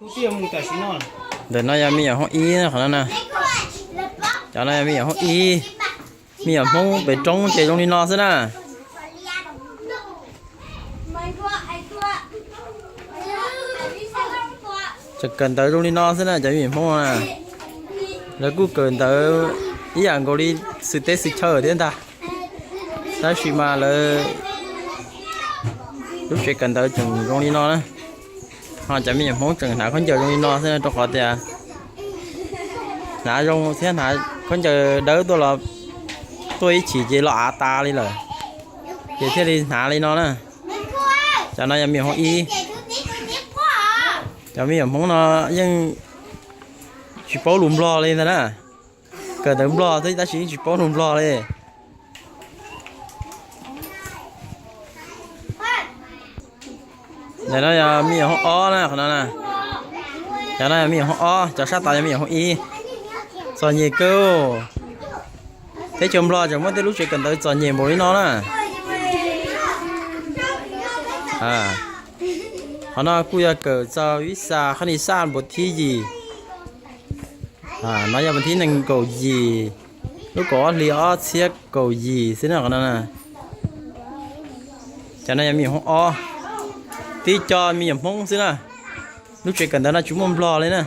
Ntawm no yog me nyuam hoob ib qhov no na. Cov no yog me nyuam hoob ib. Me nyuam Hmoob pem roob ces zoo li no xwb na. Tseem kawm ntawv zoo li no xwb na cov me nyuam Hmoob na. Lawv kuj kawm ntawv ib yam nkaus li xwm teb xwm chaw thiab ntag. Tab sis mas lawv lub tsev kawm ntawv tseem zoo li no na. Ho cov me nyuam Hmoob tseem hnav khaub ncaws zoo li no xwb rau qhov tias hnav zoo thiab hnav khaub ncaws dawb tuaj los tuaj ib chim ces los av tas li lawm, ces thiaj li hnav li no na. Cov no yog me nyuam Hmoob ib. Cov me nyuam Hmoob no yeej tsis paub lus Nplog li ntag na. Kawm ntawv Nplog xwb tab sis yeej tsis paub lus Nplog li. Ntawm no yog me nyuam hoob ob na, qhov no na. Cov no yog me nyuam hoob ob, cov sab tod yog me nyuam hoob ib. Txom nyem kawg. Teb chaws Nplog tseem muaj tej lub tsev kawm ntawv txom nyem npaum li no na. Qhov no kuj yog kawm txog vib xa qhab nis xaj npuas thib yim. No yog npuas thib nees nkaum yim, lub kaum ob hli ob txhiab kaum yim xwb na qhov no. Cov no yog me nyuam hoob ob, tib co me nyuam Hmoob xwb na. Lub tsev kawm ntawv no tsis muaj Nplog li na.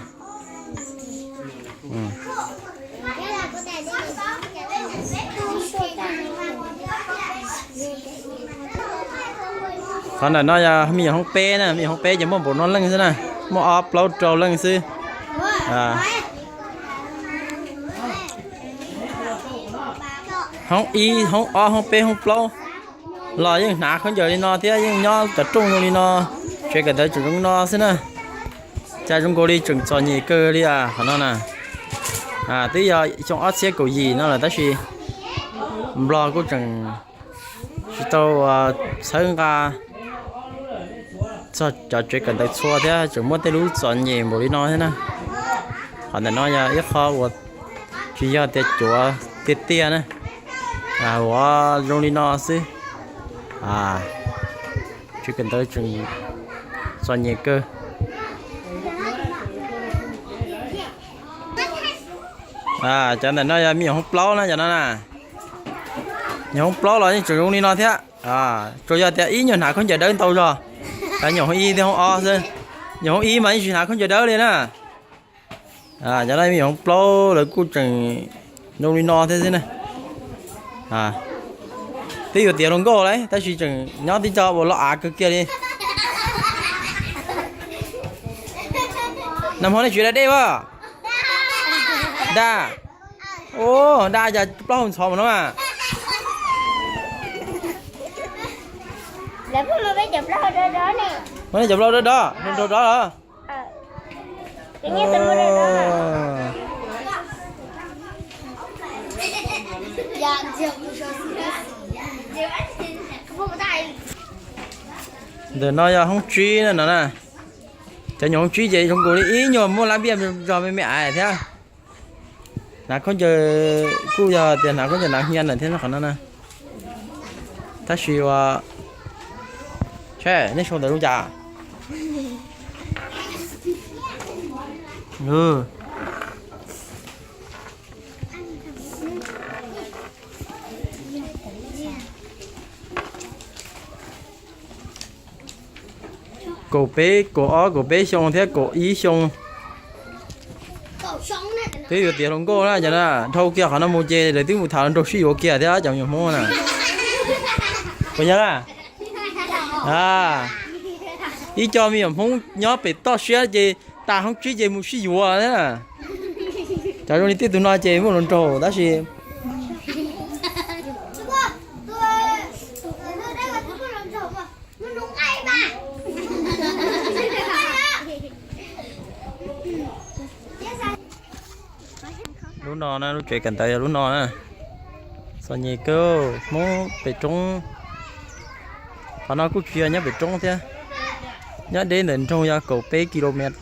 Qhov ntawm no yog me nyuam hoob peb na, me nyuam hoob peb ces muaj npaum no leej xwb na, muaj ob plaub rau leej xwb. Hoob ib, hoob ob, hoob peb, hoob plaub los yeej hnav khaub ncaws li no thiab yeej nyob cov rooj zoo li no, tsev kawm ntawv tseem zoo no xwb na. Cas zoo nkaus li tseem txom nyem kawg li qhov no na. Twb yog xyoo ob txhiab kaum yim no lawm tab sis Nplog kuj tseem tsis tau txhawb nqa txog cov tsev kawm ntawv txhua thiab tseem muaj tej lub txom nyem npaum li no thiab na. Qhov ntawm no yog ib qho uas tsis yog tias cuav tiag tiag na, uas zoo li no xwb. Tsev kawm ntawv tseem txom nyem kawg. Cov ntawm no yog me nyuam hoob plaub na, cov no na. Nyuam hoob plaub los yeej tseem zoo li no thiab. Tsuas yog tias ib nyuag hnav khaub ncaws dawb ntau zog. Cov nyuam hoob ib thiab hoob ob xwb. Nyuam hoob ib mas yeej tsis hnav khaub ncaws dawb li na. Cov no me nyuam hoob plaub lawv kuj tseem zoo li no thiab xwb na. Twb yuav tiav hluas nkauj lawm tab sis tseem nyob tib co uas loj av kawg kiag li. Nag hmo nej tsis da dej as? Da. Ua da cas plaub hau ntxhov mus no mas. Muab nej cov plaub dob dob, nrau dob los. Ntawm no yog hoob tsib na no na. Cov nyuam hoob tsib ces zoo nkaus li ib nyuag muaj lab npiaj zog me me ais thiab. Hnav khaub ncaws kuj yog tias hnav khaub ncaws hnav hia ntawm thiab qhov no na. Tab sis uas, nej sau ntawv zoo cas? Kaum peb, kaum ob, kaum peb xyoo thiab kaum ib xyoo. Twb yuav tiav hluas nkauj na, cov no dhau kiag qhov no mus ces lawv twb mus tham nraug sib yuav kiag thiab cov me nyuam Hmoob na. Puas yog na? Ib co me nyuam Hmoob nyob pem toj siab ces tas hoob tsib ces mus sib yuav na. Cov zoo li tej tus no ces muaj hluas nraug tab sis lub no na, lub tsev kawm ntawv yog lub no na. Txom nyem kawg, Hmoob pem roob. Qhov no kuj tsis yog nyob pem roob thiab, nyob deb ntawm nroog yog kaum peb kilomev.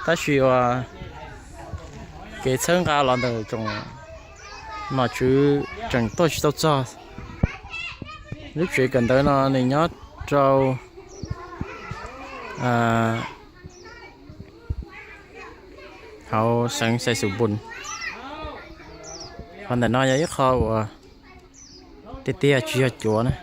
Tab sis uas kev txhawb nqa los ntawm tsoom nom tswv tseem tuaj tsis tau txog. Lub tsev kawm ntawv no nws nyob rau, a, Hauv xeev Xais Xus Npus. Qhov ntawm no yog ib qho uas tiag tiag tsis yog cuav na.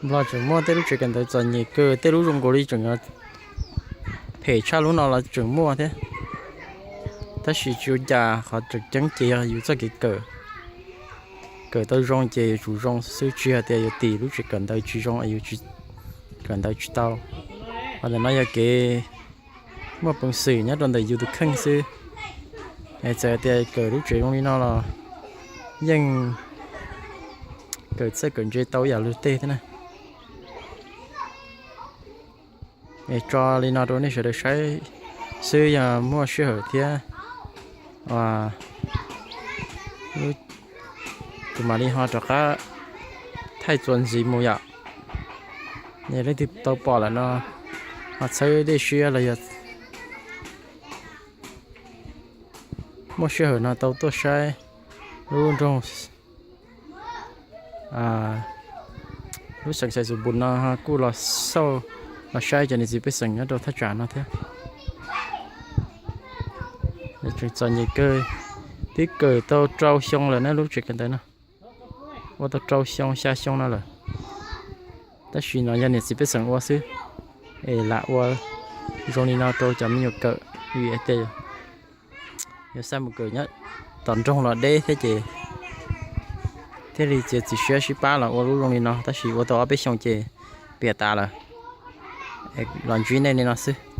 Nplog tseem muaj tej lub tsev kawm ntawv txom nyem kawg, tej lub zoo nkaus li tseem phem tshaj lub no los tseem muaj thiab. Tab sis tsis ua cas, qhov tseem ceeb ces yog yus txoj kev kawm. Kawm tau zoo ces yuav tsum zoo xwb, tsis yog tias yuav tim lub tsev kawm ntawv tsis zoo es yuav kawm ntawv tsis tau. Qhov ntawm no yog kev muaj peev xwm nyob rau ntawm yus tus kheej xwb. Es txawm tias kawm lub tsev zoo li no los yeej kawm txawj kawm ntse tau ib yam luag tej thiab na. Es tso li no rau nej sawv daws saib xwb, yog muaj sij hawm thiab kuv mam li ho rov qab thaij txuas ntxiv mus yom. Yog leej twg tau pom lawm no ho txhawb dej siab los yog muaj sij hawm no tau tuaj saib lub nroog, lub xeev Xais Xus Npus no kuj los xauj los saib cov niam txiv pej xeem nyob rau thaj tsam no thiab. Tseem txom nyem kawg, twb kawm tau rau xyoo lawm na lub tsev kawm ntawv no. Ua tau rau xyoo xya xyoo no lawm. Tab sis no yog niam txiv pej xeem ua xwb, es lam ua zoo li no rau cov me nyuam kawm vim tias yuav xa mus kawm nyob tom nroog los deb thiab ces thiaj li txiav txim siab sib pab los ua lub zoo li no, tab sis ua tau ob peb xyoo ces piam tas lawm. Los ntsib nej li no xwb.